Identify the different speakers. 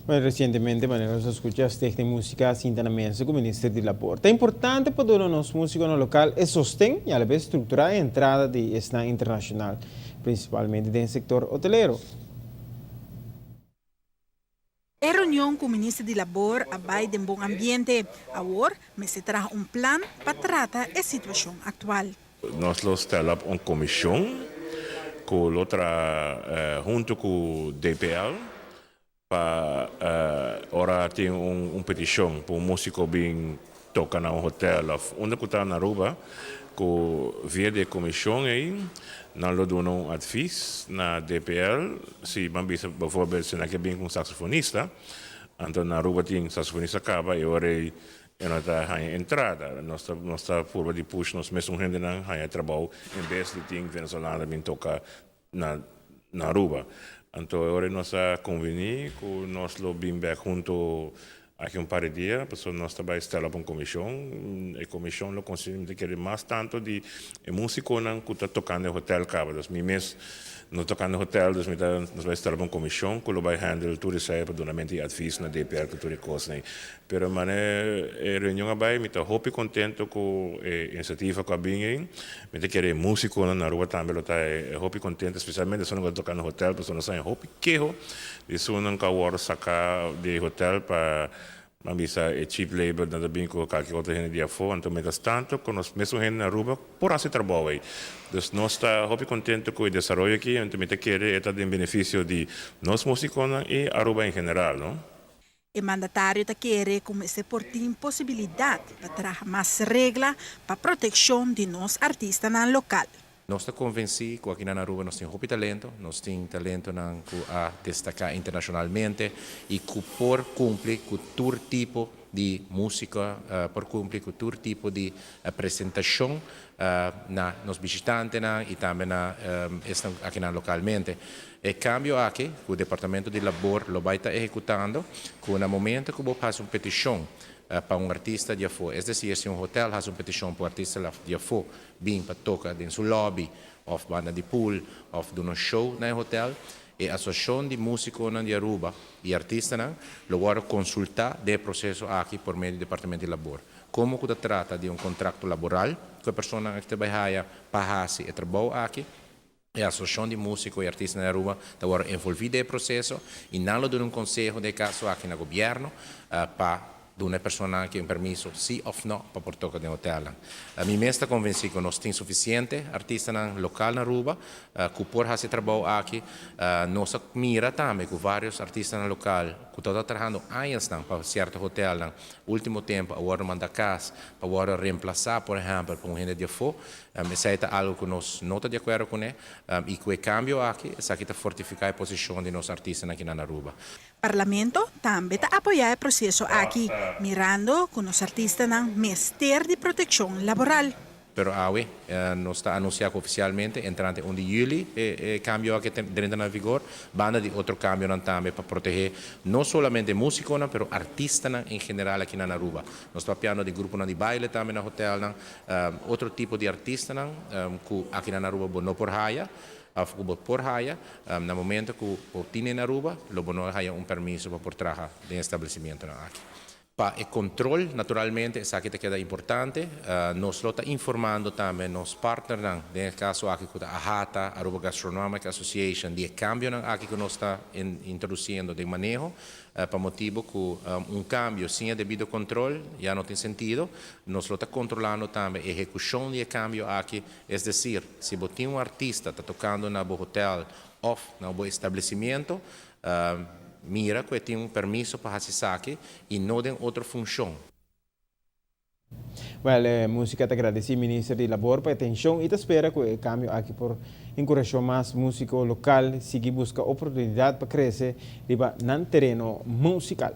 Speaker 1: Bueno, recientemente, manera nos a scucha, Stichting Musica a sinta na mesa cu Minister di Labor. Ta importante pa duna nos musiconan local e sosten y alabes structura e entrada di esnan internacional, principalmente den sector hotelero.
Speaker 2: E reunion cu Minister di Labor a bay den bon ambiente. Awor mester traha un plan pa trata e situacion actual.
Speaker 3: Nos lo stel op un comision cu lo traha hunto cu DPL pa ora tin un peticion pa un musico bin toca na un hotel of unda cu ta na Aruba, cu via di e comision ey nan lo duna un advies na DPL si ban bisa bijvoorbeeld si nan ke bin cu un saxofonista, anto na Aruba tin saxofonista caba y ora ey e no ta haña entrada. Nos ta nos ta purba di push nos mesun hendenan haña trabou en bes di tin venezolano bin toca na na Aruba. Anto e ora nos a conveni cu nos lo bin bek hunto aki un par di dia, pasobra nos ta bay stel op un comision. E comision lo consisti, mi ta kere mas tanto di e musiconan cu ta tocando e hotel caba. Dus mi mes no tocando hotel, dus mi ta nos bay stel op un comision cu lo bay handle tur esey pa dunamento di advies na DPR cu tur e cosnan. Pero mane e reunion a bay, mi ta hopi contento cu e iniciativa cu a bin ey. Mi ta kere e musiconan na Aruba tambe lo ta hopi contento, especialmente esunnan cu ta toca na hotel, pasobra nos haña hopi keho di esunnan cu a wordo saca di e hotel pa, ban bisa, e cheap labor nan ta bin cu calke otro hende di afo. Anto mientras tanto cu nos mesun hende na Aruba por haci trabou ey. Dus nos ta hopi contento cu e desaroyo aki, anto mi ta kere e ta den beneficio di nos musiconan y Aruba en general, no.
Speaker 2: E mandatario ta kere ku mester por tin posibilidat pa traha mas regla pa protekshon di nos artistanan lokal.
Speaker 4: Nos ta konvensí ku akinan na Aruba nos tin hopi talento, nos tin talentonan ku a destaká internashonalmente i ku por kumpli ku tur tipo di músika, por kumpli ku tur tipo di presentashon na nos bishitantenan i tambe na esnan akinan lokalmente. E kambio aki ku Departamento di Labor lo bai ta ehekutando ku na momento ku bo hasi un petishon pa un artista di afó, es desir si un hotel hasi un petishon pa un artista di afó bin pa toka den su lobby òf banda di pool òf duna un show na e hotel, e Asosiashon di Músikonan di Aruba i artistanan lo wòrdu konsultá den e proseso aki por medio di Departamento di Labor. Komo ku ta trata di un kontrakto laboral ku e personanan aki ta bai haya pa hasi e trabou aki, E Asosiashon di Músiko i Artistanan di Aruba ta wòrdu envolví den e proseso i nan lo duna un konseho den e kaso aki na gobièrnu pa duna e personanan aki un permiso si òf nò pa por toka den hotelnan. Mi mes ta konvensí ku nos tin sufisiente artistanan lokal na Aruba ku por hasi e trabou aki. Nos a mira tambe ku vários artistanan lokal ku tabata trahando añasnan pa sierto hotelnan último tempu a wòrdu manda kas pa wòrdu remplasá por ehèmpel pa un hende di afó. Esei ta algu ku nos no ta di akuerdo kuné i ku e kambio aki, esaki ta fortifiká e posishon di nos artistanan aki na Aruba.
Speaker 2: Parlamento tambe ta apoyá e proseso aki, mirando ku nos artistanan mester di protekshon laboral.
Speaker 4: Pero awe nos ta anunsiá ku ofisialmente entrante un di yüli e kambio aki ta drenta na vigor, banda di otro kambionan tambe pa protehé no solamente músikonan pero artistanan en general aki na Aruba. Nos ta papiando di gruponan di baile tambe na hotelnan, Otro tipo di artistanan cu aki na Aruba bo no por haya of cu bo por haya, na momento cu bo tine na Aruba lo bo no haya un permiso pa por traha den establecimientonan aki. Pa e control, naturalmente esaki ta keda importante. Nos lo ta informando tambe nos partnernan, den e caso aki cu ta AHATA, Aruba Gastronomic Association, di e cambionan aki cu nos ta introduciendo den maneho. Pa motibu ku un kambio sin e debido kontrol ya no tin sentido, nos lo ta kontrolando tambe ehekushon di e kambio aki, es desir, si bo tin un artista ta tokando na bo hotel òf na bo establesimiento, mira ku e tin un permiso pa hasi esaki i no den otro funshon.
Speaker 1: Wel, e musica ta gradeci Minister di Labor pa e atencion y ta spera cu e cambio aki por encurasho mas musico local sigui busca oportunidad pa crece riba nan tereno musical.